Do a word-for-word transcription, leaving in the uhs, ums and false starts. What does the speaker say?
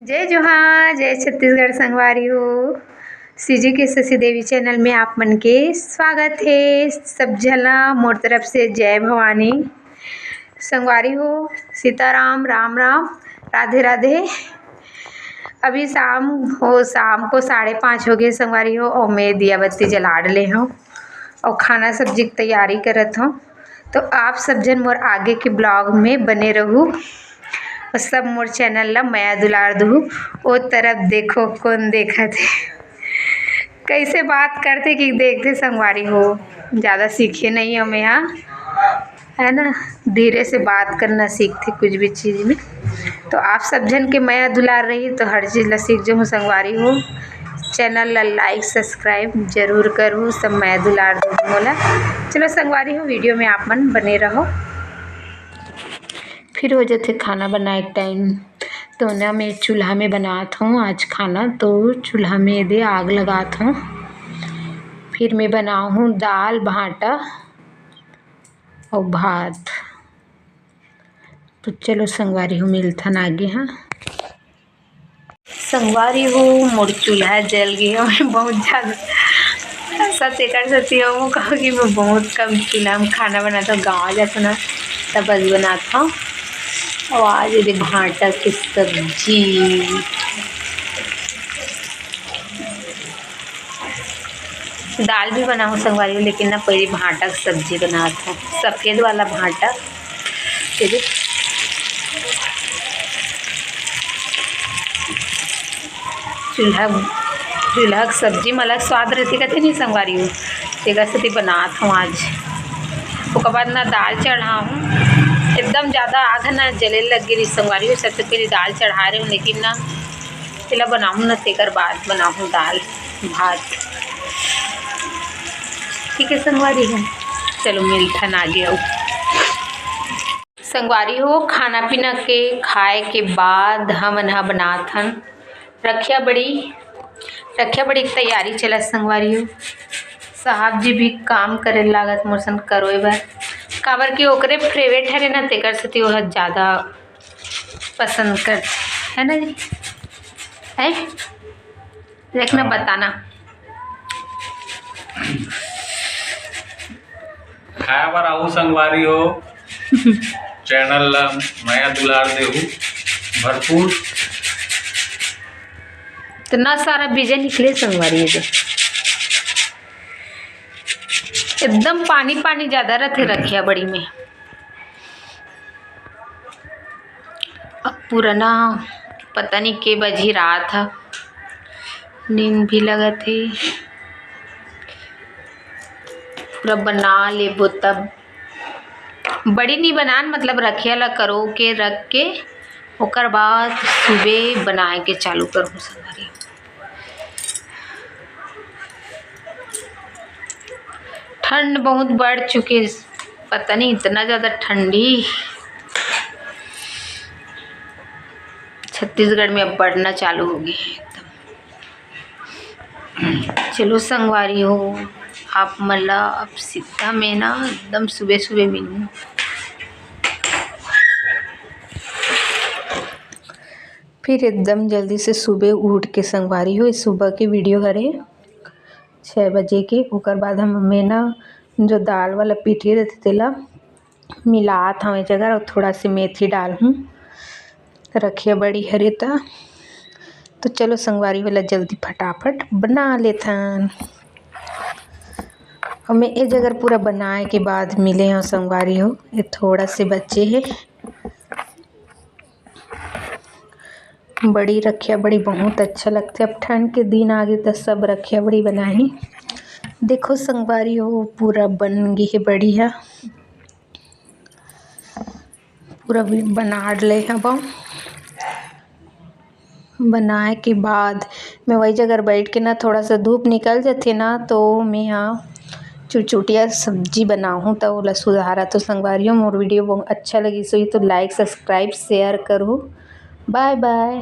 जय जोहार, जय छत्तीसगढ़ संगवारी हो। सीजी के शशि देवी चैनल में आप मन के स्वागत हे। सब झन ला मोर तरफ से जय भवानी। संगवारी हो, सीताराम, राम राम, राधे राधे। अभी शाम हो, शाम को साढ़े पाँच हो गए संगवारी हो, और मैं दिया बत्ती जला डले हूँ और खाना सब्जी की तैयारी करत हूँ। तो आप सब झन मोर आगे के ब्लॉग में बने रहू और सब मोर चैनल ला मया दुलार दहू। ओ तरफ देखो कौन देखत हे, कैसे बात करथे कि देखथे संगवारी हो, ज़्यादा सीखे नहीं हूँ मैं, हाँ, है ना, धीरे से बात करना सीखथे कुछ भी चीज़ में। तो आप सब झन के मया दुलार रही तो हर चीज़ ला सीख जाहू संगवारी हो। चैनल ला लाइक सब्सक्राइब जरूर करू, सब मया दुलार दहू मोला। चलो संगवारी हो, वीडियो में आप मन बने रहो। फिर हो जाथे खाना बनाए के टाइम, तो ना मैं चूल्हा में बनात हूँ आज खाना, तो चूल्हा में दे आग लगात हूँ। फिर मैं बनाहूँ दाल भांटा और भात। तो चलो संगवारी हो, मिलथन आगे। हाँ संगवारी हो, मोर चूल्हा जल गए हवे बहुत ज़्यादा। सच एकर सेती हो कहा कि मैं बहुत कम चूल्हा में खाना बनात हूँ, गाँव जात हूँ ना तब बस बनात हूँ। और आज ये भांटा की सब्जी, दाल भी बनाहूँ संगवारी हो, लेकिन ना पहले भांटा की सब्जी बनात हूँ, सफेद वाला भांटा। ये देख, चूल्हा, चूल्हा के सब्जी में अलग स्वाद रहिथे कथे नहीं संगवारी हो, तेकर सेती बनात हूँ आज। ओकर बाद ना दाल चढ़ाहूँ, एकदम ज़्यादा आग ना जले लग गे रही संगवारी हो, सबसे पहले दाल चढ़ा रहे हूँ, लेकिन ना तेला बनाहूँ ना, तेकर बाद बनाहूँ दाल भात। ठीक है संगवारी हो, चलो मिलथन आगे। अउ संगवारी हो, खाना पीना के खाए के बाद हमन ह बनाथन रखिया बड़ी। रखिया बड़ी के तैयारी चलत संगवारी हो। साहब जी भी काम करे लागत मोर सन करोए बर, काबर कि ओकरे फेवरेट हरे ना, तेकर सेती ओह ज़्यादा पसंद करथे, है ना जी? है? देखना, हाँ। बताना। खाए बर आऊ संगवारी हो, चैनल ला मया दुलार देहू भरपूर। इतना सारा बीजा निकले संगवारी हो, एकदम पानी पानी ज़्यादा रथे रखिया बड़ी में। अब पुराना पता नहीं के बजी रात ह, नींद भी लगत हे। पूरा बना लेबो तब। बड़ी नहीं बनान, मतलब रखिया ला करो के रख के ओकर बाद सुबह बनाए के चालू करहूँ संगवारी। ठंड बहुत बढ़ चुके, पता नहीं इतना ज़्यादा ठंडी छत्तीसगढ़ में अब बढ़ना चालू हो गई है एकदम। चलो संगवारी हो, आप मन ला अब सीधा में ना एकदम सुबह सुबह मिलूँ। फिर एकदम जल्दी से सुबह उठ के संगवारी हो, सुबह के वीडियो हरे छः बजे के। ओकर बाद हम, मैं ना जो दाल वाला पीठी रहते तेला मिलात हूँ एक जगह, और थोड़ा सी मेथी डालहूँ, रखिया बड़ी हरे त। तो चलो संगवारी वाला जल्दी फटाफट बना लेथन। और मैं एक जगह पूरा बनाए के बाद मिले हूँ संगवारी हो, ये थोड़ा से बचे है। बड़ी रखिया बड़ी बहुत अच्छा लगथे। अब ठंड के दिन आगे त सब रखिया बड़ी बनाही। देखो संगवारी हो, पूरा बन गे हे बड़ी ह, पूरा भी बना ले हबो। बनाए के बाद मैं वही जगह बैठ के ना, थोड़ा सा धूप निकल जाथे ना, तो मैं यहाँ चुटचुटिया सब्जी बनाहूँ, त ओला सुधारा। तो संगवारी हो, मोर वीडियो बहुत अच्छा लगिस होही तो लाइक, सब्सक्राइब, शेयर करू। बाय बाय।